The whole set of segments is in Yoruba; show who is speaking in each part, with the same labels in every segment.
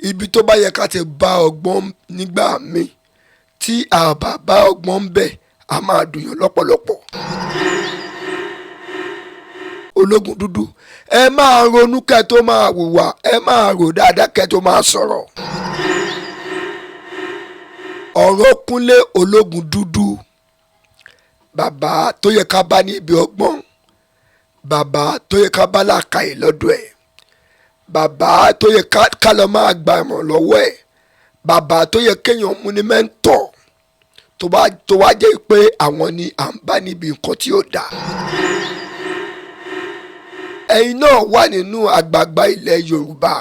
Speaker 1: Ibi tó bá yẹ ká ti bá ọgbọ́n nígbà míì, tí a bá bá ọgbọ́n ń bẹ̀, a máa dùnyàn lọ́pọ̀lọpọ̀. Ológun dúdú, ẹ máa ronú kẹ́ tó máa hùwà, ẹ máa rò dáadáa kẹ́ tó máa sọ̀rọ̀. Ọ̀rọ̀ Kúnlé Ológun Dúdú, bàbá tó yẹ ká bá níbi ọgbọ́n, bàbá tó yẹ ká bá làákàyè lọ́dọ̀ ẹ̀, bàbá tó yẹ ká lọ máa gba ìmọ̀ lọ́wọ́ ẹ̀, bàbá tó yẹ kéèyàn mú ní mentor, tó wá jẹ́ pé àwọn ni à ń bá níbi nǹkan tí ó dáa. Ẹ̀yin náà wà nínú àgbààgbà ilẹ̀ Yorùbá,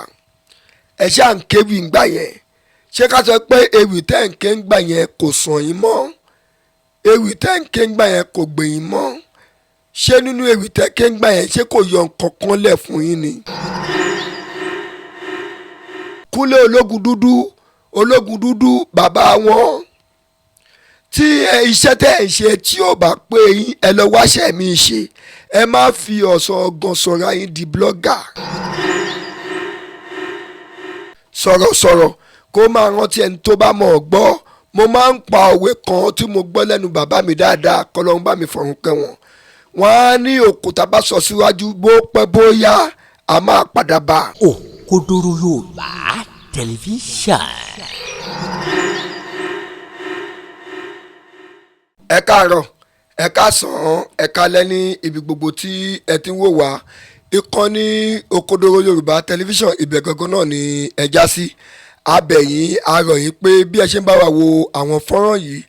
Speaker 1: ẹ ṣáà ń kéwì ńgbà yẹn. Ṣé ká sọ pé ewì tẹ́ ń ké ńgbà yẹn kò sàn yín mọ́? Ewì tẹ́ ń ké ńgbà yẹn kò gbè yín mọ́? Ṣé nínú ewì tẹ́ ké ńgbà yẹn, ṣé kò yọ nǹkan kan lẹ̀ fún yín ni? Kúnlé Ológun Dúdú, Ológun Dúdú, bàbá wọn tí iṣẹ́ tẹ́ ẹ̀ ń ṣe tí ò bá pé yín, ẹ lọ wáṣẹ́ mi ṣe. Ẹ má fi ọ̀sán gan sọ̀rọ̀ yín di blogger. Sọ̀rọ̀sọ̀rọ̀ kó máa rántí ẹni tó bá mọ̀ ọ́ gbọ́. Mo máa ń pa òwe kan tí mo gbọ́ lẹ́nu bàbá mi dáadáa, kọ́lọ́run bá mi fọ̀run kẹ́ wọn. Wọ́n á ní òkúta bá sọ síwájú, bó pẹ́ bóyá a máa padà bá.
Speaker 2: Òkodoro Yorùbá Tẹlifíṣàn.
Speaker 1: Ẹ káàárọ̀, ẹ káàsán, ẹ káalẹ́ ní ibi gbogbo tí ẹ ti ń wò wá. Ìkànnì Òkodoro Yorùbá Tẹlifíṣàn, ibẹ̀ gangan náà ni ẹ já sí. A bẹ̀ yín, a rọ̀ yín pé bí ẹ ṣe ń bá wa wo àwọn fọ́nrán yìí,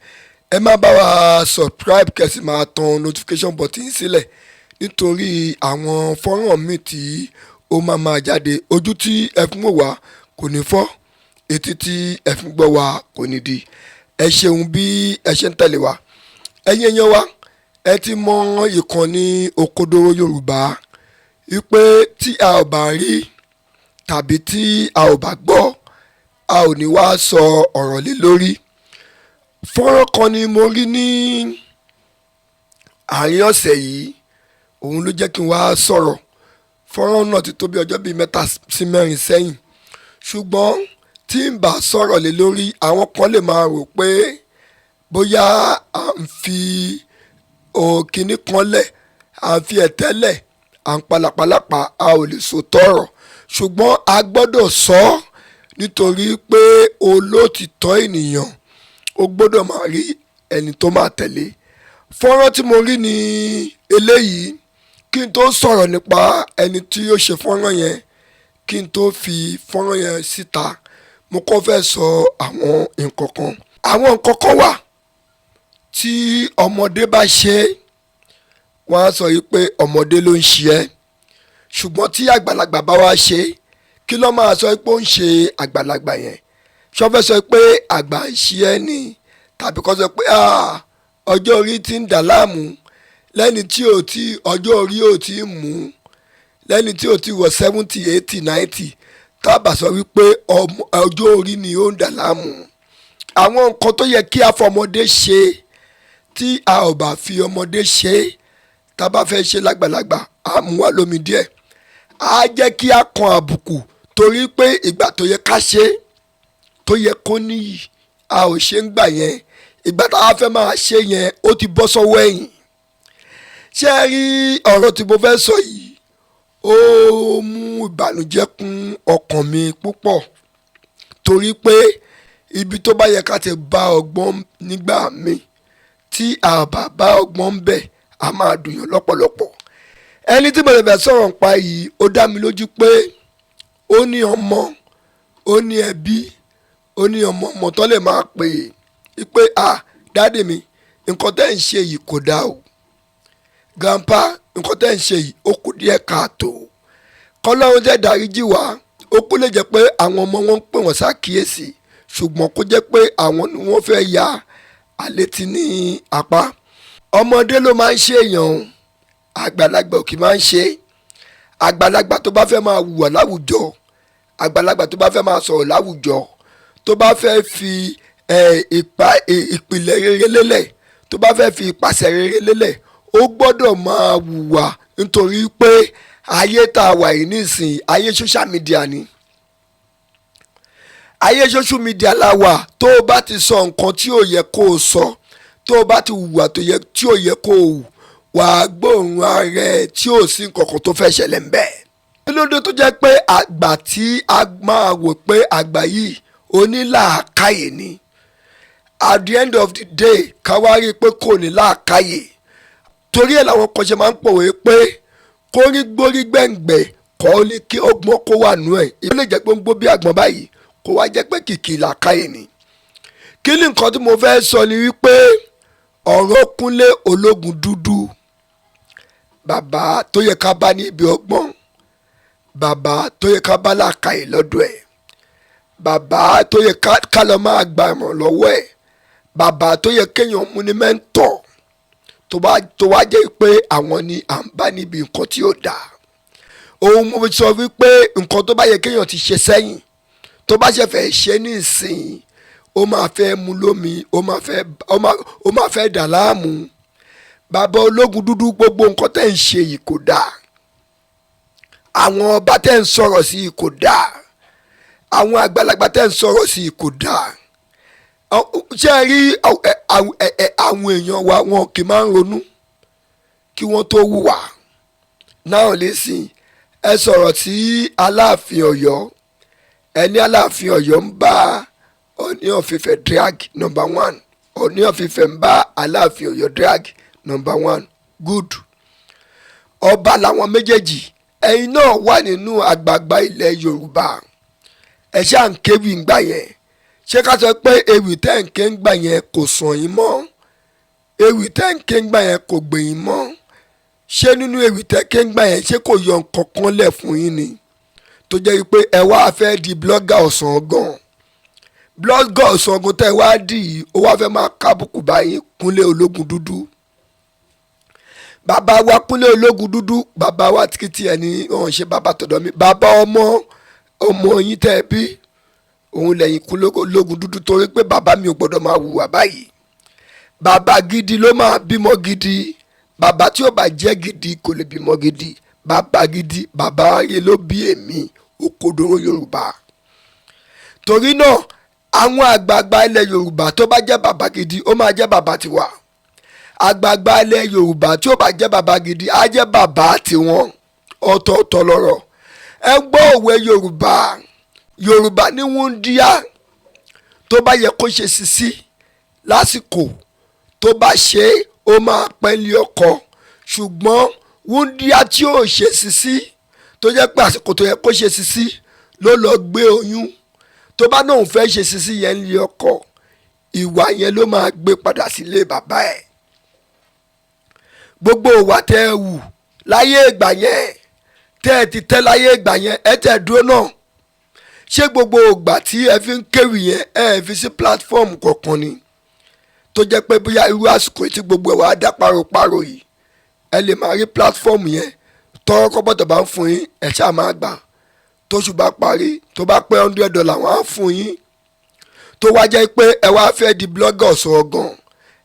Speaker 1: ẹ má bá wa subscribe, kẹ́ sì máa tan notification button sílẹ̀, nítorí àwọn fọ́nrán míì tí ó máa máa jáde. Ojú tí ẹ fi ń wò wá kò ní fọ́, etí tí ẹ fi ń gbọ́ wá kò ní di. Ẹ ṣeun bí ẹ ṣe ń tẹ̀lé wa. Ẹ̀yin èèyàn wa, ẹ ti mọ ìkànnì Òkodoro Yorùbá wípé tí a ò bá rí tàbí tí a ò bá gbọ́, a ò ní wá sọ ọ̀rọ̀ lé lórí. Fọ́nrán kan ni mo rí ní àárín ọ̀sẹ̀ yìí, òun ló jẹ́ kí n wá sọ̀rọ̀. Fọ́nrán náà ti tó bí ọjọ́ bíi 3 sí 4 sẹ́yìn, ṣùgbọ́n tí n bá sọ̀rọ̀ lé lórí, àwọn kan lè máa rò pé bóyá à ń fi òkìní kan lẹ̀, à ń fi ẹ̀tẹ́ lẹ̀, à ń palàpalàpà, a ò lè sọ tọ̀rọ̀. Ṣùgbọ́n a gbọ́dọ̀ sọ ọ́, nítorí pé olótìtọ́ ènìyàn ó gbọ́dọ̀ máa rí ẹni tó máa tẹ̀lé. Fọ́nrán tí mo rí ni eléyìí. Kí n tó sọ̀rọ̀ nípa ẹni tí ó ṣe fọ́nrán yẹn, kí n tó fi fọ́nrán yẹn síta, mo kọ́ fẹ́ sọ àwọn nǹkan kan. Àwọn nǹkan kan wà tí ọmọdé bá ṣe, wọ́n á sọ yìí pé ọmọdé ló ń ṣe ẹ́. Ṣùgbọ́n tí àgbàlagbà bá wá ṣe, kí ló máa sọ pé ó ń ṣe àgbàlagbà yẹn? Ṣó fẹ́ sọ pé àgbà ń ṣe ẹ́ ni, tàbí kó sọ pé ọjọ́ orí ti ń dà láàmú lẹ́ni tí ò tí ọjọ́ orí ò tí mú, lẹ́ni tí ò tí wọ 70, 80, 90, tábà sọ wípé ọjọ́ orí ni ó ń dà láàmú. Àwọn nǹkan tó yẹ kí a fọmọdé ṣe, tí a ò bá fi ọmọdé ṣe, tá a bá fẹ́ ṣe lágbàlagbà, á mú wa lómi díẹ̀, á jẹ́ kí a kan àbùkù, torí pé ìgbà tó yẹ ká ṣe, tó yẹ kó níyì, a ò ṣe ń gbà yẹn. Ìgbà tá a fẹ́ máa ṣe yẹn, ó ti bọ́ sọ́wọ́ ẹ̀yìn. Ṣé ẹ rí ọ̀rọ̀ tí mo fẹ́ sọ yìí? Ó mú ìbànújẹ́ kún ọkàn mi púpọ̀, torí pé ibi tó bá yẹ ká ti bá ọgbọ́n nígbà míì, tí a bá bá ọgbọ́n ń bẹ̀, a máa dùnyàn lọ́pọ̀lọpọ̀. Ẹni tí mo lè fẹ́ sọ̀rọ̀ nípa yìí, ó dá mi lójú pé ó ní ọmọ, ó ní ẹbí, ó ní ọmọ ọmọ tó lè máa pè é pé, "Ah, daddy mi, nǹkan tẹ́ ń ṣe yìí kò dáa o. Grandpa, nǹkan tẹ́ ń ṣe yìí, ó kù díẹ̀ káàtó." Kọ́lọ́run jẹ́ dáríjì wá. Ó kú lè jẹ́ pé àwọn ọmọ wọn ń pè wọ́n ṣàkíyèsí, ṣùgbọ́n kó jẹ́ pé àwọn ni wọ́n fẹ́ ya àlétí ní apá. Ọmọdé ló máa ń ṣe èèyàn o, àgbàlagbà ò kì í máa ń ṣe. Àgbàlagbà tó bá fẹ́ máa hùwà láwùjọ, àgbàlagbà tó bá fẹ́ máa sọ̀rọ̀ láwùjọ, tó bá fẹ́ fi ìpìlẹ̀ rere lélẹ̀, tó bá fẹ́ fi ìpàṣẹ rere lélẹ̀, ó gbọ́dọ̀ máa hùwà, nítorí pé ayé tá a wà yìí nísìnyí, ayé social media ni. Ayé social media la wà. Tó o bá ti sọ nǹkan tí ò yẹ kó o sọ, tó o bá ti hùwà tó yẹ tí ò yẹ kó o hù, wàá gbóòórùn ara ẹ tí ò sí nǹkan kan tó fẹ́ ṣẹlẹ̀ ń bẹ́ẹ̀. Kí ló dé tó jẹ́ pé àgbà tí a máa wò pé àgbà yìí onílàákàyè ni, at the end of the day, ká wá rí i pé kò ní làákàyè? Torí ẹ̀ làwọn kan ṣe máa ń pòwe pé kórí gbórí gbẹ̀ngbẹ̀ kọ́ ní kí ọgbọ́n kó wà nú ẹ̀. Ó lè jẹ́ pé ó ń gbó bí àgbọ̀n báyìí, kó wá jẹ́ pé kìkì làákàyè ni. Kí ni nǹkan tí mo fẹ́ sọ ni wípé ọ̀rọ̀ Kúnlé Ológun Dúdú, bàbá tó yẹ ká bá ní ibi ọgbọ́n, bàbá tó yẹ ká bá làákàyè lọ́dọ̀ ẹ̀, bàbá tó yẹ ká lọ máa gba ìmọ̀ lọ́wọ́ ẹ̀, bàbá tó yẹ kéèyàn mú ní mentor, tó wá jẹ́ pé àwọn ni à ń bá níbi nǹkan tí ó dáa. Òun mo fi sọ wípé nǹkan tó bá yẹ kéèyàn ti ṣe sẹ́yìn, tó bá ṣe fẹ́ ṣe ní ìsìn, ó máa fẹ́ mu lómi, ó máa fẹ́ dà láàmú. Bàbá Ológun Dúdú, gbogbo nǹkan tẹ́ ń ṣe yìí kò dáa. Àwọn ọba tẹ́ ń sọ̀rọ̀ sí yìí kò dáa. Àwọn àgbàlagbà tẹ́ ń sọ̀rọ̀ sí yìí kò dáa. Ṣé ẹ rí àwọn èèyàn wa, wọn kì í máa ń ronú kí wọ́n tó hùwà náà. Lẹ́sìn ẹ sọ̀rọ̀ sí Aláàfin Ọ̀yọ́, ẹni Aláàfin Ọ̀yọ́ ń bá Ọọ̀ni of Ifẹ̀ drag, number one. Ọọ̀ni of Ifẹ̀ ń bá Aláàfin Ọ̀yọ́ drag, number one. Good, ọba làwọn méjèèjì. Ẹ̀yin náà wà nínú àgbààgbà ilẹ̀ Yorùbá. Ẹ ṣáà ń kéwì ń gbà yẹn. Ṣé ká sọ pé ewì tẹ́ ń ké ń gbà yẹn kò sàn yín mọ́? Ewì tẹ́ ń ké ń gbà yẹn kò gbè yín mọ́? Ṣé nínú ewì tẹ́ ké ń gbà yẹn, ṣé kò yọ nǹkan kan lẹ̀ fún yín ni, tó jẹ́ pé ẹ wá fẹ́ di blogger ọ̀sán gan? Blogger ọ̀sán gan tẹ́ ẹ wá dì í, ó wá fẹ́ máa kábùkù báyìí. Kúnlé Ológun Dúdú, bàbá wa Kúnlé Ológun Dúdú, bàbá wa tìkìtì ẹ̀ ní ọ̀hún ṣe bàbá tọ̀dọ̀ mi, bàbá ọmọ ọmọ yín tẹ́ ẹ bí òun lẹ́yìn Kúnlé Ológun Dúdú, torí pé bàbá mi ò gbọ́dọ̀ máa hùwà báyìí. Bàbá gidi ló máa bímọ gidi. Bàbá tí ó bá jẹ́ gidi kò lè bímọ gidi. Bàbá gidi, bàbá ayé ló bí èmi Òkodoro Yorùbá. Torí náà, àwọn àgbààgbà ilẹ̀ Yorùbá tó bá jẹ́ bàbá gidi, ó máa jẹ́ bàbá tiwa. Àgbààgbà ilẹ̀ Yorùbá tí ó bá jẹ́ bàbá gidi, á jẹ́ bàbá tiwọn. Ọ̀tọ̀ọ̀tọ̀ lọ̀rọ̀. Ẹ gbọ́ òwe Yorùbá. Yorùbá ní wúndíá tó bá yẹ kó ṣe sisi lásìkò tó bá ṣe é, ó máa pẹ́ lé ọkọ. Ṣùgbọ́n wúndíá tí ò ṣe sisi, tó jẹ́ pé àsìkò tó yẹ kó ṣe sisi ló lọ gbé oyún, tó bá náà fẹ́ ṣe sisi yẹn lé ọkọ, ìwà yẹn ló máa gbé padà sílé bàbá ẹ̀. Gbogbo ìwà tẹ́ ẹ wù láyé ìgbà yẹn, tẹ́ ẹ ti tẹ́ láyé ìgbà yẹn, ẹ tẹ́ dúró náà. Ṣé gbogbo ìgbà tí ẹ fi ń kéwì yẹn, ẹ fi sí platform kọ̀ọ̀kan ni, tó jẹ́ pé bóyá irú àsìkò tí gbogbo ẹ̀ wá dá páropáro yìí, ẹ lè máa rí platform yẹn tọrọ kọ́bọ̀ tó bá ń fún yín, ẹ ṣáà máa gbà. Tóṣù bá parí, tó bá pé $100, wọ́n á fún yín. Tó wá jẹ́ pé ẹ wá fẹ́ di blogger sọ̀rọ̀ gan,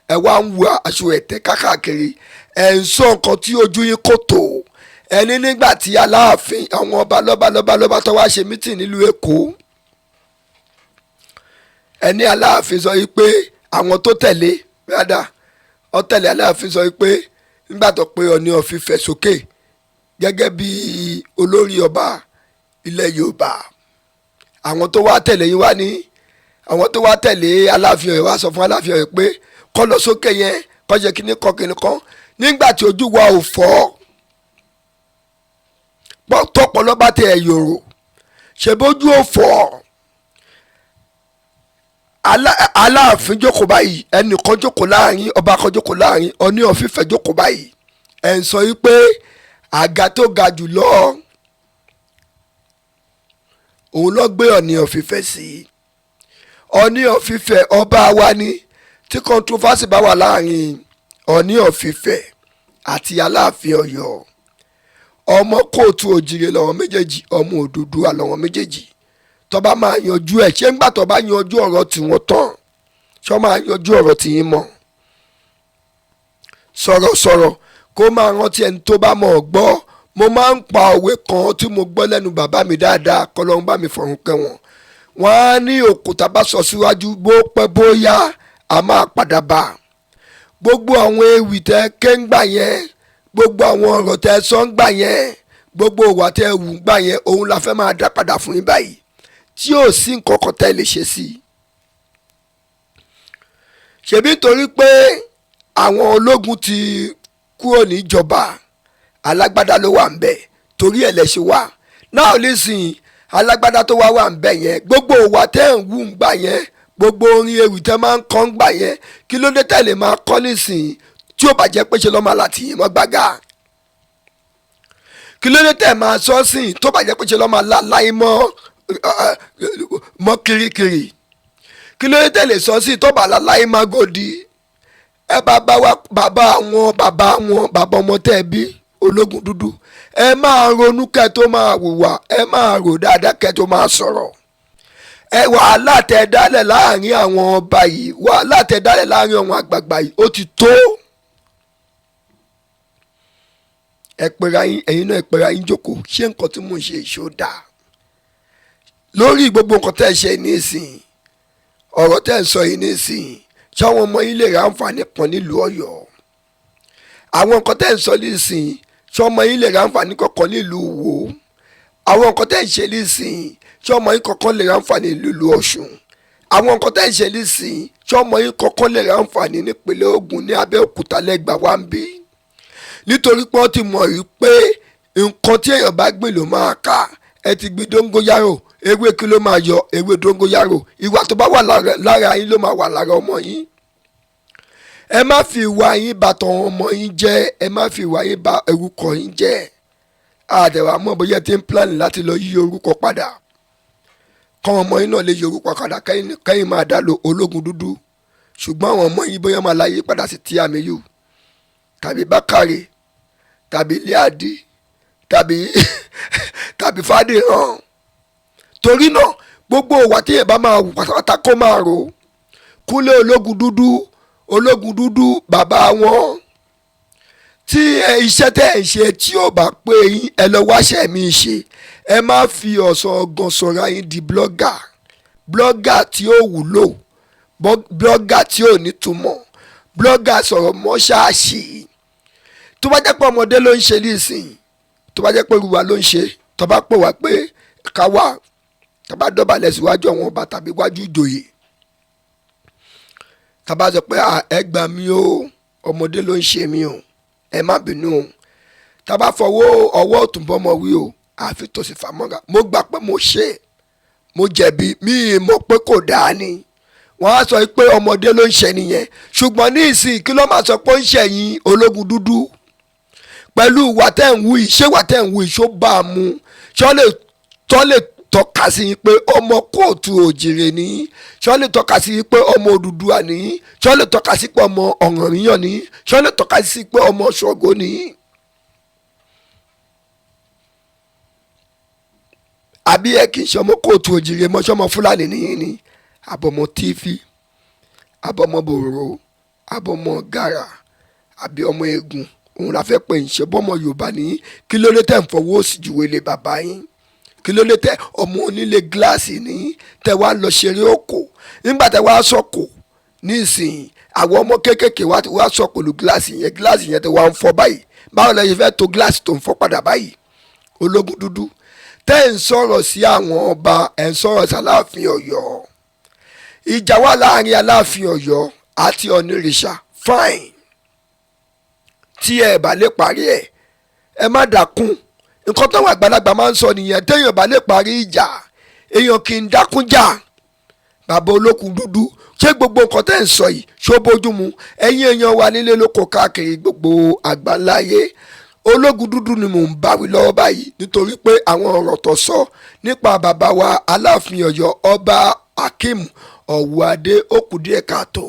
Speaker 1: ẹ wá ń wo aṣọ ẹ̀tẹ́ kákàkiri, ẹ̀ ń sọ nǹkan tí ojú yín kò tó. Ẹni nígbà tí Aláàfin, àwọn ọba lọ́ba lọ́ba lọ́ba tó wá ṣe meeting nílùú Èkó, ẹni Aláàfin sọ yìí pé àwọn tó tẹ̀lé rádà ọ tẹ̀lé Aláàfin sọ yìí pé nígbà tó pé Ọọ̀ni of Ifẹ̀ sókè gẹ́gẹ́ bí olórí ọba ilẹ̀ Yorùbá, àwọn tó wá tẹ̀lé yín wá ní, àwọn tó wá tẹ̀lé Aláàfin Ọ̀yọ́ wá sọ fún Aláàfin Ọ̀yọ́ pé kó lọ sókè yẹn, kó ṣe kíní kan kíní kan. Nígbà tí ojú wa ò fọ́, tọpọlọ bá tẹ ẹ yòrò, ṣèbójú ò fọ́, Aláàfin jókòó báyìí, ẹnìkan jókòó láàrin, ọba kan jókòó láàrin, Ọọ̀ni of Ifẹ̀ jókòó báyìí, ẹ̀ ń sọ yìí pé àga tó ga jù lọ òun ló gbé Ọọ̀ni of Ifẹ̀ sí. Ọọ̀ni of Ifẹ̀, ọba wa ni. Tí controversy bá wà láàrin Ọọ̀ni of Ifẹ̀ àti Aláàfin Ọ̀yọ́, ọmọ kóòtù òjìrè lọ́wọ́ méjèèjì, ọmọ Odùduwà lọ́wọ́ méjèèjì, tó bá máa yanjú ẹ̀, ṣé ńgbà tó bá yanjú ọ̀rọ̀ tiwọn tán, ṣọ́ máa yanjú ọ̀rọ̀ tìyín mọ́? Sọ̀rọ̀sọ̀rọ̀ kó máa rántí ẹni tó bá mọ̀ ọ́ gbọ́. Mo máa ń pa òwe kan tí mo gbọ́ lẹ́nu bàbá mi dáadáa, kọ́lọ́run bá mi fọ̀run kẹ́ wọn. Wọ́n á ní òkúta bá sọ síwájú, bó pẹ́ bóyá a máa padà bá. Gbogbo àwọn ewì tẹ́ ké ń gbà yẹn, gbogbo àwọn ọ̀rọ̀ tẹ́ sọ ń gbà yẹn, gbogbo ìwà tẹ́ wù ń gbà yẹn, òun la fẹ́ máa dá padà fún yín báyìí, tí ò sí nǹkan kan tẹ́ lè ṣe sí i. Ṣebí torí pé àwọn ológun ti kúrò níjọba, alágbádá ló wà ń bẹ̀, torí ẹ̀ lẹ ṣe wá náà. Listen, alágbádá tó wá wà ń bẹ̀ yẹn, gbogbo ìwà tẹ́ ń wù ń gbà yẹn, gbogbo orin ewì tẹ́ máa ń kọ́ ń gbà yẹn, kí ló dé tẹ́ lè máa kọ́ nísìnyí, tí ó bá jẹ́ pé ṣe lọ́ máa láti yìn mọ́ gbága? Kí ló dé tẹ́ máa sọ sí, tó bá jẹ́ pé ṣe lọ́ máa láì mọ́ mọ́ kirikiri? Kí ló dé tẹ́ lè sọ sí, tó bá láì má gòdì? Ẹ bàbá wa, bàbá wọn, bàbá wọn, bàbá ọmọ tẹ́ bí, Ológun Dúdú, ẹ máa ronú kẹ́ tó máa hùwà, ẹ máa rò dáadáa kẹ́ tó máa sọ̀rọ̀. Ẹ wàhálà tẹ́ dálẹ̀ láàrin àwọn ọba yìí, wàhálà tẹ́ dálẹ̀ láàrin àwọn àgbààgbà yìí, ó ti tó. Ẹ pera yín, ẹ̀yin náà ẹ pera yín jókòó. Ṣé nǹkan tí mò ń ṣe ìṣó dáa? Lórí gbogbo nǹkan tẹ́ ẹ ṣe nísìnyí, ọ̀rọ̀ tẹ́ ẹ sọ yìí nísìnyí, ṣé àwọn ọmọ yín lè ra àǹfààní kan nílùú Ọ̀yọ́? Àwọn nǹkan tẹ́ ẹ sọ nísìnyí, ṣé ọmọ yín lè ra àǹfààní kankan nílùú Ìwó? Àwọn nǹkan tẹ́ ẹ ṣe nísìnyí, ṣé ọmọ yín kankan lè ra àǹfààní nílùú Ọ̀ṣun? Àwọn nǹkan tẹ́ ẹ ṣe nísìnyí, ṣé ọmọ yín kankan lè ra àǹfààní nípínlẹ̀ Ògùn, ní Abẹ́òkúta, lẹ́gbàá wá ń bí? Nítorí pé wọ́n ti mọ̀ rí pé nǹkan tí èèyàn bá gbìn ló máa ká. Ẹ ti gbin dóngóyárò, ewé kí ló máa yọ? Ewé dóngóyárò. Ìwà tó bá wà lára yín ló máa wà lára ọmọ yín. Ẹ má fi ìwà yín bà tọ̀hún ọmọ yín jẹ́, ẹ má fi ìwà yín bà orúkọ yín jẹ́. Àdẹ̀wà mọ̀ bóyá ti ń plan láti lọ yí orúkọ padà, kọ́ ọmọ yín náà lè yí orúkọ padà, kẹ́yìn máa dá lo Ológun Dúdú, ṣùgbọ́n àwọn ọmọ yín bóyá máa láyé padà sí Tíàmíyù tàbí Bákàrè tàbí Líàdí tàbí Fádìrán. Torí náà, gbogbo ìwà tí èèyàn bá máa wù pátápátá, kó máa rò ó. Kúnlé Ológun Dúdú, Ológun Dúdú, bàbá wọn, tí iṣẹ́ tẹ́ ẹ̀ ń ṣe tí ò bá pé yín, ẹ lọ wáṣẹ́ mi ṣe. Ẹ má fi ọ̀sán ọgàn sọ̀rọ̀ yín di blogger, blogger tí ó wúlò, blogger tí ò nítumọ̀, blogger sọ̀rọ̀ mọ́ ṣáàṣì. Tó bá jẹ́ pé ọmọdé ló ń ṣe nísìnyí, tó bá jẹ́ pé olúwa ló ń ṣe, tó bá pè wá pé ká wá, tá bá dọ̀bálẹ̀ síwájú àwọn ọba tàbí wájú ìjòyè, tá bá sọ pé, "Ẹ gbà mí o, ọmọdé ló ń ṣe mí o, ẹ má bínú o," tá bá fọwọ́ ọwọ́ ọ̀tún bọ́mọ wí o, àfi tòsí fàmọ́ra. Mo gbà pé mo ṣe, mo jẹ̀bi, mi ì mọ̀ pé kò dáa ni. Wọ́n á sọ pé ọmọdé ló ń ṣe nìyẹn. Ṣùgbọ́n ní ìsìn, kí ló máa sọ pé ó ń ṣẹ̀yìn, Ológun Dúdú, pẹ̀lú ìwà tẹ́ ń wù yìí? Ṣé ìwà tẹ́ ń wù yìí, ṣó bá a mu? Ṣó lè tọ́ lè tọ́ka sí i pé ọmọ kóòtù òjìrè ní? Ṣó lè tọ́ka sí i pé ọmọ Odùduwà ní? Ṣó lè tọ́ka sí pé ọmọ Ọ̀rànmíyàn ní? Ṣó lè tọ́ka sí pé ọmọ Ṣàngó ní? Àbí ẹ kì í ṣe ọmọ kóòtù òjìrè mọ́? Ṣọmọ Fúlàní nìyí ni, àbọ̀mọ tífì, àbọ̀mọ bòrò, àbọ̀mọ gàrà, àbí ọmọ eégún òun la fẹ́ pè ń ṣe? Bọ́mọ Yorùbá ní, kí ló dé tẹ̀ ń fọwọ́ òsì júwe lé bàbá yín? Kí ló dé tẹ ọmọ onílé gíláàsì ní tẹ wá lọ ṣeré òkò? Nígbà tẹ wá sọkò nísìnyí, àwọn ọmọ kéékèèké wá wá sọkò lu gíláàsì yẹn, gíláàsì yẹn tẹ wá ń fọ́ báyìí. Báwo lẹ ṣe fẹ́ to gíláàsì tó ń fọ́ padà báyìí? Ológun Dúdú, tẹ́ ń sọ̀rọ̀ sí àwọn ọba, ẹ̀ ń sọ̀rọ̀ sí Aláàfin Ọ̀yọ́, ìjà wà láàrin Aláàfin Ọ̀yọ́ àti Ọ̀nìrìṣà. Fine, tí ẹ bá lè parí ẹ, ẹ má dákún. Nǹkan táwọn àgbàlagbà máa ń sọ nìyẹn. Téèyàn bá lè parí ìjà, èèyàn kì í dákún jà. Bàbá Olókun Dúdú, ṣé gbogbo nǹkan tẹ́ ń sọ yìí, ṣó bójú mu? Ẹ̀yin èèyàn wa nílé lóko káàkiri gbogbo àgbáńláyé, Ológun Dúdú ni mò ń bá wí lọ́wọ́ báyìí, nítorí pé àwọn ọ̀rọ̀ tó sọ nípa bàbá wa Aláàfin Ọ̀yọ́, Ọba Akeem Ọ̀wọ́adé, ó kù díẹ̀ káàtó.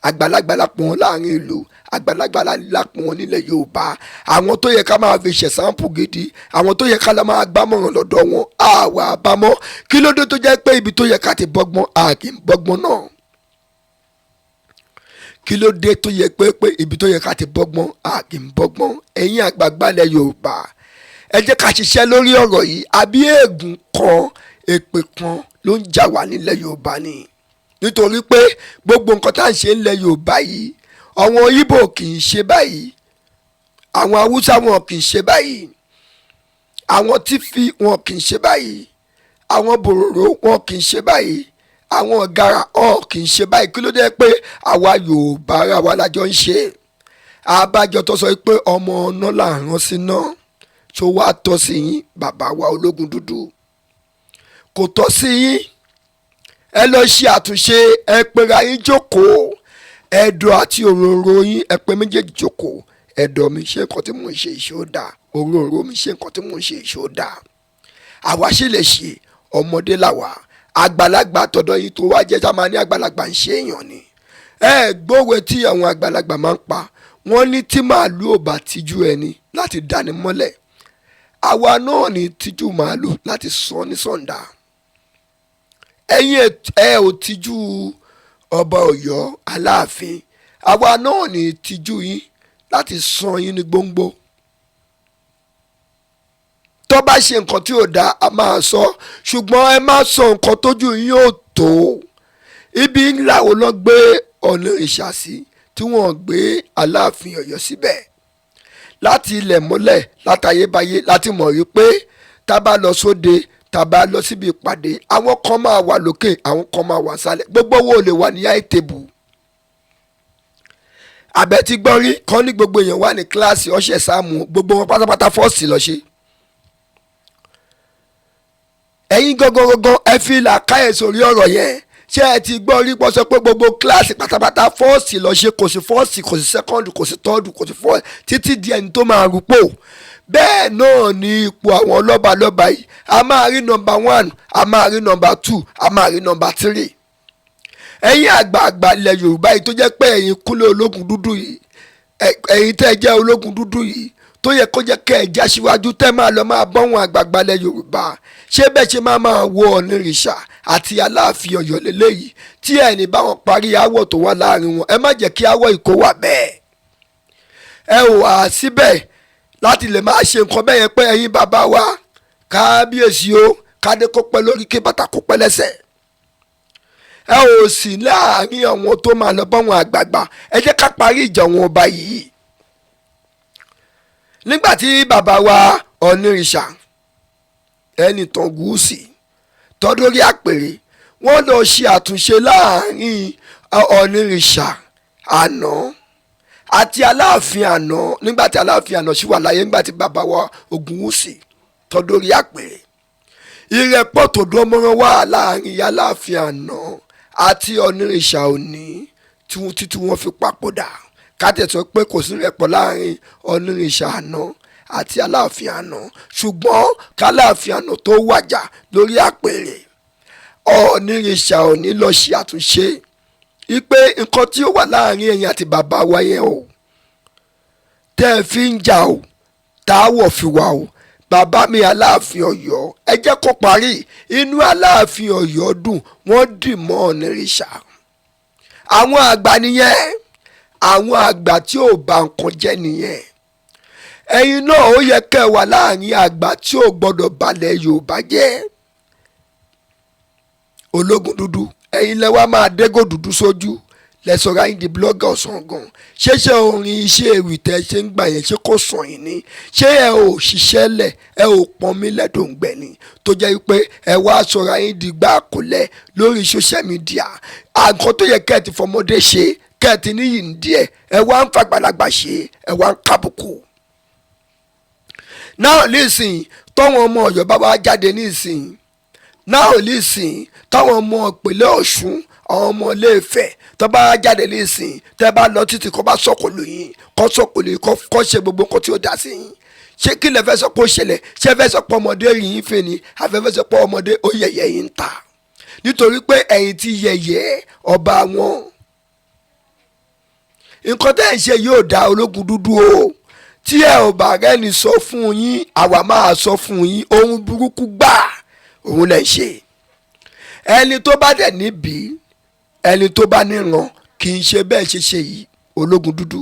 Speaker 1: Àgbàlagbà la pọ̀ wọ́n láàrin ìlú, àgbàlagbà la pọ̀ wọ́n nílẹ̀ Yorùbá, àwọn tó yẹ ká máa fi ṣe sample gidi, àwọn tó yẹ ká máa gbámọ̀ràn lọ́dọ̀ wọn, àwa àbámọ́. Kí ló dé tó jẹ́ pé ibi tó yẹ ká ti bọ́gbọ́n, a kì í bọ́gbọ́n náà? Kí ló dé tó yẹ pé ibi tó yẹ ká ti bọ́gbọ́n, a kì í bọ́gbọ́n? Ẹ̀yin àgbààgbà ilẹ̀ Yorùbá, ẹ jẹ́ ká ṣiṣẹ́ lórí ọ̀rọ̀ yìí. Àbí ègún kan Èpè kan ló ń jà wá nílẹ̀ Yorùbá ni, nítorí pé gbogbo nǹkan tá à ń ṣe nílẹ̀ Yorùbá yìí, àwọn Ìgbò kì í ṣe báyìí, àwọn Haúsá wọn kì í ṣe báyìí, àwọn Tífì wọn kì í ṣe báyìí, àwọn Bòròró wọn kì í ṣe báyìí, àwọn Ìgárá wọn kì í ṣe báyìí. Kí ló dé pé àwa Yorùbá ara wa lájọ ń ṣe? Àbájọ tó sọ pé ọmọ ọ̀nà là ń rán sí náà tó wá tọ́ sí yín, bàbá wa Ológun Dúdú, kò tọ́ sí yín. Ẹ lọ ṣe àtúnṣe, ẹ pera yín jókòó, ẹ̀dọ̀ àti òróró yín, ẹ pé méjèèjì jókòó. Ẹ̀dọ̀ mi, ṣe nǹkan tí mò ń ṣe ìṣó dáa? Òróró mi, ṣe nǹkan tí mò ń ṣe ìṣó dáa? Àwa sì lè ṣe, ọmọdé làwà, àgbàlagbà tọ̀dọ̀ yín tó wá jẹ́ tá máa ní àgbàlagbà ń ṣe èèyàn ni. Ẹ gbówe tí àwọn àgbàlagbà máa ń pa, wọ́n ní tí màálù ò bá tijú ẹni láti dání mọ́lẹ̀, àwa náà ní tijú màálù láti sọ ní sọ̀ǹda. Ẹ̀yin ẹ ò tijú ọba Ọ̀yọ́ Aláàfin, àwa náà ní tijú yín láti sọ yín ní gbòǹgbò. Tó bá ṣe nǹkan tí ò dáa, a máa sọ, ṣùgbọ́n ẹ má sọ nǹkan tójú yín ò tó. Ibi ńlá wo ló gbé Ọ̀nìrìṣà sí tí wọ́n gbé Aláàfin Ọ̀yọ́ síbẹ̀? Láti ilẹ̀ mọ́lẹ̀, látayébáyé láti mọ̀ wípé tá a bá lọ sóde, tá a bá lọ síbi ìpàdé, àwọn kan máa wà lókè, àwọn kan máa wà sálẹ̀. Gbogbo owó lè wà ní high table. Àbẹ̀ tí gbọ́n rí kan ní gbogbo èèyàn wà ní kíláàsì ọ̀sẹ̀ sáàmù, gbogbo wọn pátápátá first lọ ṣe. Ẹ̀yin gangan gangan, ẹ fi làákàyè sórí ọ̀rọ̀ yẹn. Ṣé ẹ ti gbọ́ rí pọ́ sọ pé gbogbo kíláàsì pátápátá first lọ ṣe? Kò sí first, kò sí second, kò sí third, kò sí fourth, títí di ẹni tó máa rúpò. Bẹ́ẹ̀ náà ni ipò àwọn lọ́balọ́ba yìí, a máa rí number one, a máa rí number two, a máa rí number three. Ẹ̀yin àgbààgbà ilẹ̀ Yorùbá yìí tó jẹ́ pé ẹ̀yin kúnlẹ̀ Ológun Dúdú yìí, ẹ̀yin tẹ́ ẹ jẹ́ Ológun Dúdú yìí, tó yẹ kó jẹ́ kẹ́ ẹ já síwájú, tẹ́ máa lọ máa bọ́wọ̀n àgbààgbà ilẹ̀ Yorùbá, ṣé bẹ́ẹ̀ ṣe máa máa wo Ọ̀nìrìṣà àti Aláàfin Ọ̀yọ́ lélẹ́yìí tí ẹ̀ ní báwọn parí aáwọ̀ tó wà láàrin wọn? Ẹ má jẹ́ kí aáwọ̀ ìkó wà bẹ́ẹ̀. Ẹ ò wá síbẹ̀ láti lè máa ṣe nǹkan bẹ́ẹ̀ yẹn pé ẹ̀yin bàbá wa, kábíyèsí o, kádé kó pẹ́ lórí, kí bàtà kó pẹ́ lẹ́sẹ̀. Ẹ ò sì láàrin àwọn tó máa lọ báwọn àgbààgbà. Ẹ jẹ́ ká parí ìjà wọn ọba yìí. Nígbà tí bàbá wa Ọ̀nìrìṣà Ẹnìtàn Gúúsì tọ́dórí àpèrè, wọ́n lọ ṣe àtúnṣe láàrin Ọ̀nìrìṣà àná àti Aláàfin àná, nígbà tí Aláàfin àná ṣì wà láyé, nígbà tí bàbá wa Ògúnwùsì tọ́dórí àpèrè, ìrẹ́pọ̀ tó dán mọ́rán wà láàrin Aláàfin àná àti Ọ̀nìrìṣà òní títí wọ́n fi papòdà. Kátẹ̀sọ pé kò sí ìrẹ́pọ̀ láàrin Ọ̀nìrìṣà àná àti Aláàfin àná, ṣùgbọ́n k'Aláàfin àná tó wàjà lórí àpèrè, Ọ̀nìrìṣà òní lọ ṣe àtúnṣe ipe nǹkan tí ó wà láàrin ẹ̀yin àti bàbá wa yẹn o, tẹ́ ẹ fi ń jà o, táwọ̀ fi wà o, bàbá mi Aláàfin Ọ̀yọ́, ẹ jẹ́ kó parí. Inú Aláàfin Ọ̀yọ́ dùn, wọ́n dì mọ́ Ọ̀nìrìṣà. Àwọn àgbà nìyẹn, àwọn àgbà tí ò bà nǹkan jẹ́ nìyẹn. Ẹ̀yin náà, ó yẹ kẹ́ ẹ wà láàrin àgbà tí ò gbọ́dọ̀ balẹ̀ Yorùbá jẹ́. Ológun Dúdú, ẹ̀yin lẹ wá máa dégò dúdú sójú, lẹ́sọ̀rọ̀ ayé di blogger ọ̀sán gan. Ṣéṣe orin iṣẹ́ ewì tẹ́ ṣe ń gbà yẹn, ṣé kò sàn yín ni? Ṣé ẹ ò ṣiṣẹ́ lẹ̀, ẹ ò pọnmi lẹ́dọ̀ǹgbẹ̀ ni, tó jẹ́ pé ẹ wá sọ̀rọ̀ ayé di gbà kólẹ̀ lórí social media? Àgọ́ tó yẹ kẹ́ ẹ ti fọmọdé ṣe, kẹ́ ẹ ti níyì ń díẹ̀, ẹ wá ń fàgbàlagbà ṣe, ẹ wá ń kábùkù náà. Nísìnyí tọ́wọ́n ọmọ Ọ̀yọ́ bá wá jáde nísìnyí náà, nísìnyí táwọn ọmọ ìpínlẹ̀ Ọ̀ṣun, àwọn ọmọ Ilé-Ifẹ̀ tó bá jáde nísìnyí, tẹ́ bá lọ títí, kó bá sọ̀kò lóyún, kó sọ̀kò lóyún, kó ṣe gbogbo nǹkan tí ó dá sí yín, ṣé kí lẹ fẹ́ sọ pé ó ṣẹlẹ̀? Ṣé fẹ́ sọ pé ọmọdé rí yín fè ní, àfẹ́fẹ́ sọ pé ọmọdé ó yẹ̀yẹ́ yín ta, nítorí pé ẹ̀yin ti yẹ̀yẹ́ ọba wọn? Nǹkan tẹ́ ẹ̀ ń ṣe yóò dá, Ológun Dúdú o. Tí ẹ ò bá rẹ́ni sọ fún yín, àwa máa sọ fún yín. Ohun burúkú gbà òun lẹ̀ ń ṣe. Ẹni tó bá dẹ̀ níbi, ẹni tó bá níran kì í ṣe bẹ́ẹ̀ ṣe ṣe yìí. Ológun Dúdú,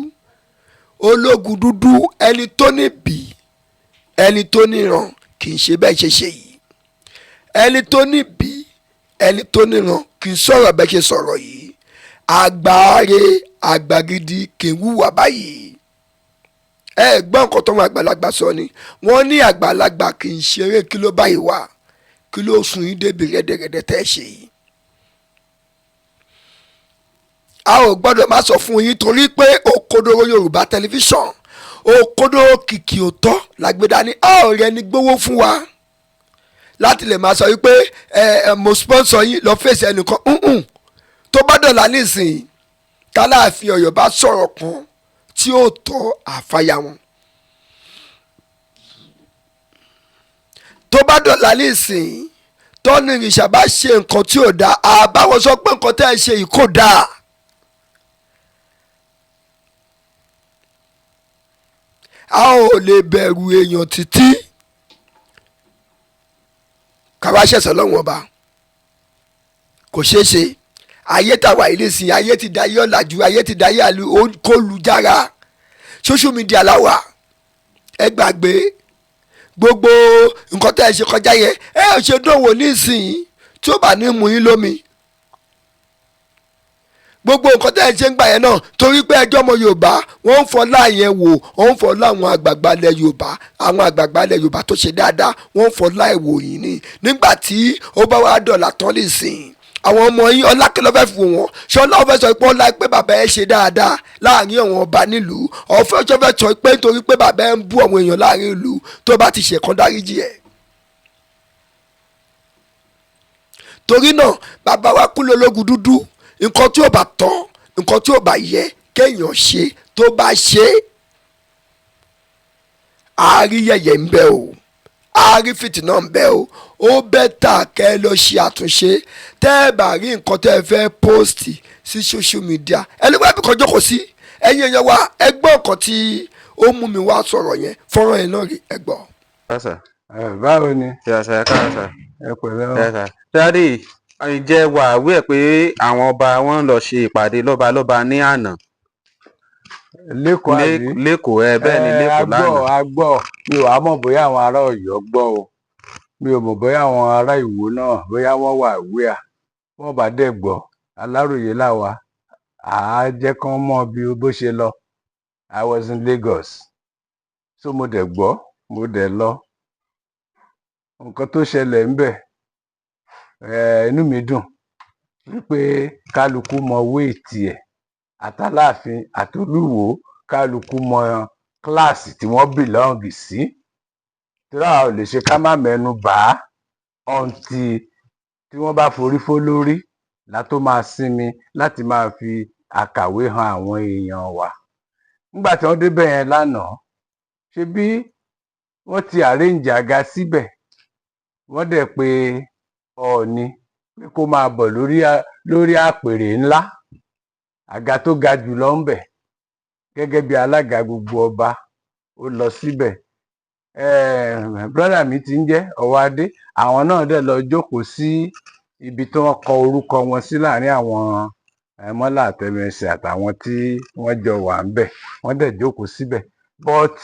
Speaker 1: Ológun Dúdú, ẹni tó níbi, ẹni tó níran kì í ṣe bẹ́ẹ̀ ṣe ṣe yìí. Ẹni tó níbi, ẹni tó níran kì í sọ̀rọ̀ bẹ́ẹ̀ ṣe sọ̀rọ̀ yìí. Àgbáre àgbà gidi kì í wúwa báyìí. Ẹ gbọ́ nǹkan tó wọn àgbàlagbà sọ ni. Wọ́n ní àgbàlagbà kì í ṣeré. Kí ló báyìí wá? Kí ló sùn yín débi rẹ́dẹ̀rẹ́dẹ́ tẹ́ ẹ ṣe yìí? A ò gbọ́dọ̀ má sọ fún yín torí pé Òkodoro Yorùbá Tẹlifíṣàn, òkodoro kìkì òótọ́ làgbéda ní. A ò rẹ ní gbowó fún wa láti lè máa sọ wípé ẹ ẹ mo sponsor yín lọ fèsì ẹnìkan nǹkan. Tó bá dọ̀là nísìnyí, tálàáfin Ọ̀yọ́ bá sọ̀rọ̀ kan tí ó tọ́, àfàyà wọn. Tó bá dọ̀là nísìnyí, tọ́nu ìrìṣà bá ṣe nǹkan tí ò dáa, àbáwọn sọ pé nǹkan tẹ́ ẹ ṣe yìí kò dáa. A ò lè bẹ̀rù èèyàn títí káwá ṣẹ̀sán lọ́wọ́n ọba, kò ṣeé ṣe. Ayé tàwa yìí nísìnyí, ayé ti dayé ọ̀làjú, ayé ti dayé kólujára, social media láwà. Ẹ gbàgbé gbogbo nǹkan tẹ́ ẹ ṣe kọjá yẹn. Ẹ ò ṣe dánwò nísìnyí tí ó bá ní mú yín lómi. Gbogbo nǹkan tẹ́ ẹ ṣe ń gbà yẹn náà, torí pé ẹjọ́ ọmọ Yorùbá, wọ́n ń fọlá yẹn wò, wọ́n ń fọlá àwọn àgbààgbà ilẹ̀ Yorùbá, àwọn àgbààgbà ilẹ̀ Yorùbá tó ṣe dáadáa, wọ́n ń fọlá ẹ̀wò yìí ni. Nígbà tí ó bá wá dọ̀là tán lè sìn àwọn ọmọ yín, ọlá kí ló fẹ́ fi wò wọ́n? Ṣọlá ó fẹ́ sọ pé ọlá pé bàbá ẹ ṣe dáadáa láàrin àwọn ọba nílùú ọ̀fẹ́? Ṣọ fẹ́ sọ pé nítorí pé bàbá ẹ ń bú àwọn èèyàn láàrin ìlú, tó bá ti ṣẹ̀kan dáríjì ẹ̀? Torí náà, bàbá wa kú lólógun dúdú, nǹkan tí ò bá tọ́, nǹkan tí ò bá yẹ kéèyàn ṣe, tó bá ṣe, àárí yẹ̀yẹ̀ ń bẹ o, àárí fìtínà ń bẹ o. Ó better kẹ́ ẹ lọ ṣe àtúnṣe. Tẹ́ ẹ bá rí nǹkan tẹ́ ẹ fẹ́ post sí social media, ẹ lè wá ibì kan jókòó sí. Ẹ̀yin èèyàn wa, ẹ gbọ́ nǹkan tí ó mú mi wá sọ̀rọ̀ yẹn. Fọ́nrán yẹn náà rí, ẹ gbọ́.
Speaker 3: Sir.
Speaker 4: Ẹ báwo ni?
Speaker 3: Yes, sir. Ẹ káàárọ̀, sir.
Speaker 4: Ẹ pẹ̀lẹ́ o.
Speaker 3: Yes, sir. Daddy, ǹjẹ́ wà aware pé àwọn ọba wọn lọ ṣe ìpàdé lọ́balọ́ba ní àná?
Speaker 4: Lẹ́kọ̀ọ́ àbí?
Speaker 3: Lẹ́kọ̀ọ́, ẹ bẹ́ẹ̀ ni.
Speaker 4: Ẹ
Speaker 3: Lẹ́kọ̀ọ́
Speaker 4: a gbọ́.
Speaker 3: lánàá.
Speaker 4: A gbọ́. Mi ò wá mọ̀ bóyá àwọn ará Ọ̀yọ́ gbọ́ o. Mi ò mọ̀ bóyá àwọn ará Ìwó náà, bóyá wọ́n wà aware. Wọ́n bá dẹ̀ gbọ́, aláròyé làwa, àá jẹ́ kán mọ̀ bí bó ṣe lọ. I was in Lagos, so mo dẹ̀ gbọ́, mo dẹ̀ lọ. Nǹkan tó ṣẹlẹ̀ ńbẹ̀, inú mi dùn wípé kálukú mọ weight ẹ̀, àtàláàfin àtolúwo, kálukú mọ kíláàsì tí wọ́n belong sí. Torí àwa ò lè ṣe ká má mẹ́nu bà á until tí wọ́n bá forí fó lórí la tó máa sinmi láti máa fi àkàwé han àwọn èèyàn wa. Nígbà tí wọ́n débẹ̀ yẹn lánàá, ṣebí wọ́n ti arrange àga síbẹ̀, wọ́n dẹ̀ pé Ọọ̀ni pé kó máa bọ̀ lórí àpèrè ńlá, àga tó ga jù lọ ńbẹ̀, gẹ́gẹ́ bí alága gbogbo ọba. Ó lọ síbẹ̀. Brother mi ti ń jẹ́ Ọwọ́adé, àwọn náà dẹ̀ lọ jókòó sí ibi tí wọ́n kọ orúkọ wọn sí láàrin àwọn mọ́là àtẹmẹsẹ̀ àtàwọn tí wọ́n jọ wà ńbẹ̀. Wọ́n dẹ̀ jókòó síbẹ̀. But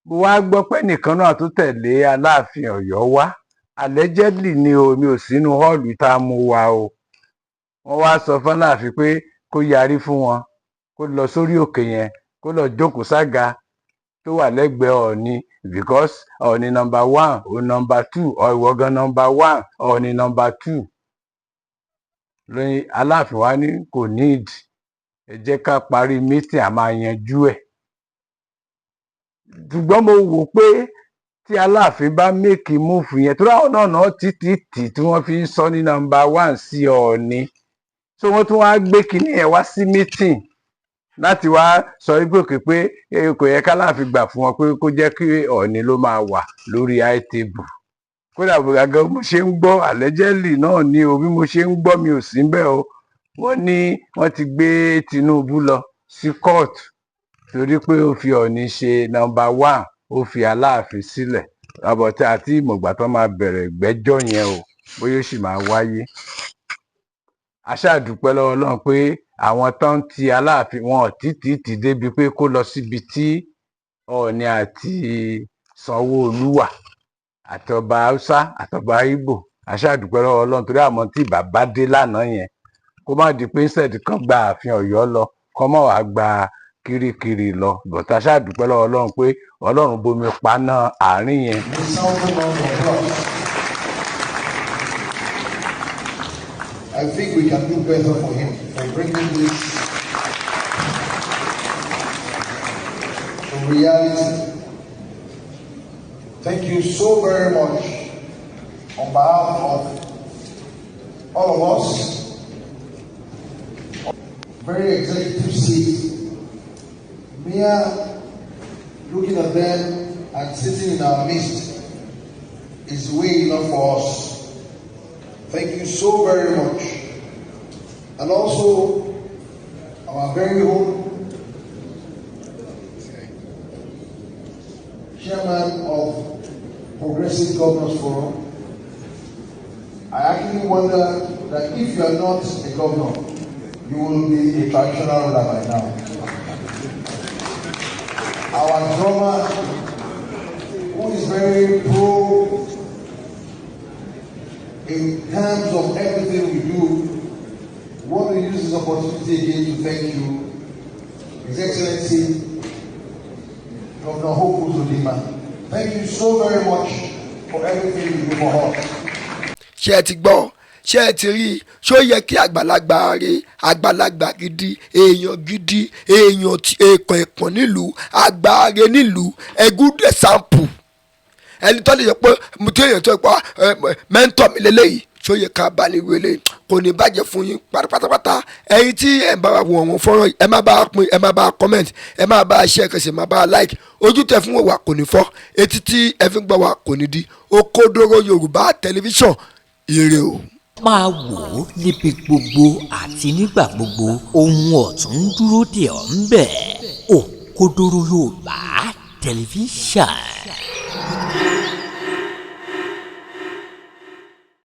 Speaker 4: mo wá gbọ́ pé nìkan náà tó tẹ̀lé Aláàfin Ọ̀yọ́ wá, allegedly ni o, mi ò sínú hall tá a mú wa o, wọ́n wá sọ fọláàfin pé kó yarí fún wọn, kó lọ sórí òkè yẹn, kó lọ jókòó sága tó wà lẹ́gbẹ̀ẹ́ Ọọ̀ni, because Ọọ̀ni number one, òun number two, ìwọ gan number one, Ọọ̀ni number two. Lóyún Aláàfin wa ní kò need, ẹ jẹ́ ká parí meeting, a máa yanjú ẹ̀. Ṣùgbọ́n mo wò pé tí Aláàfin bá make move yẹn, torí àwọn náà náà títí tì tí wọ́n fi ń sọ ní number one sí Ọọ̀ni, so wọ́n tún wá gbé kinní yẹn wá sí meeting láti wá sọ wípé òkè pé kò yẹ káláàfin gbà fún wọn pé kó jẹ́ kí Ọọ̀ni ló máa wà lórí high table. Kódà gàgà mo ṣe ń gbọ́, allegedly náà ni o, bí mo ṣe ń gbọ́, mi ò sí ńbẹ̀ o, wọ́n ní wọ́n ti gbé Tinubu lọ sí court torí pé ó fi Ọọ̀ni ṣe number one, ó fi Aláàfin sílẹ̀. Àbọ̀tẹ́ àti ìmọ̀gbà tó máa bẹ̀rẹ̀ ìgbẹ́jọ́ yẹn o, bóyá ó sì máa wáyé. A ṣáà dúpẹ́ lọ́wọ́ Ọlọ́run pé àwọn tó ń ti Aláàfin wọn ò títí tì débi pé kó lọ síbi tí Ọọ̀ni àti Sanwó-Olú wà, àtọba Haúsá, àtọba Ìgbò. A ṣáà dúpẹ́ lọ́wọ́ Ọlọ́run, torí àmọ́ tí bàbá dé lánàá yẹn, kó má di pé instead kan gba ààfin Ọ̀yọ́ lọ, kó má wàá gba Kirikiri lọ, but a ṣáà dúpẹ́ lọ́wọ́ Ọlọ́run pé Ọlọ́run bomi paná àárín yẹn.
Speaker 5: Resounding round of applause. I think we can do better for him for bringing this to reality. Thank you so very much on behalf of all of us. Very executive seat, mere looking at them and sitting in our midst is way enough for us. Thank you so very much. And also, our very own chairman of Progressive Governors Forum. I actually wonder that if you are not a governor, you will be a traditional ruler by now. Our drummer, who is very pro in terms of everything we do, want to use this opportunity again to thank you, His Excellency, Governor Hope Uzodinma. Thank you so very much for everything you do for us.
Speaker 1: Ṣé ẹ ti gbọ́? Ṣé ẹ ti rí i? Ṣó yẹ kí àgbàlagbà rè, àgbàlagbà gidi, èèyàn gidi, èèyàn èèkàn èèkàn nílùú, àgbàre nílùú, a good example, ẹni tó lè yẹ pé mo tí èèyàn tó pa mentor mi lélẹ́yìí, ṣó yẹ ká bá ní wọlé? Kò ní bàjẹ́ fún yín pátápátá. Ẹ̀yin tí ẹ̀ ń bá wa wo àwọn fọ́nrán yìí, ẹ má bá a pín, ẹ má bá a comment, ẹ má bá a share, kẹsì má bá a like. Ojú tẹ fún wa kò ní fọ́, etí tí ẹ fi ń gbọ́ wa kò ní di. Òkodoro Yorùbá Tẹlifíṣàn, ire o.
Speaker 2: Máa wò ó níbi gbogbo àti nígbà gbogbo, ohun ọ̀tun ń dúró dè ọ́ ń bẹ̀. Òkodoro Yorùbá Tẹlifíṣàn.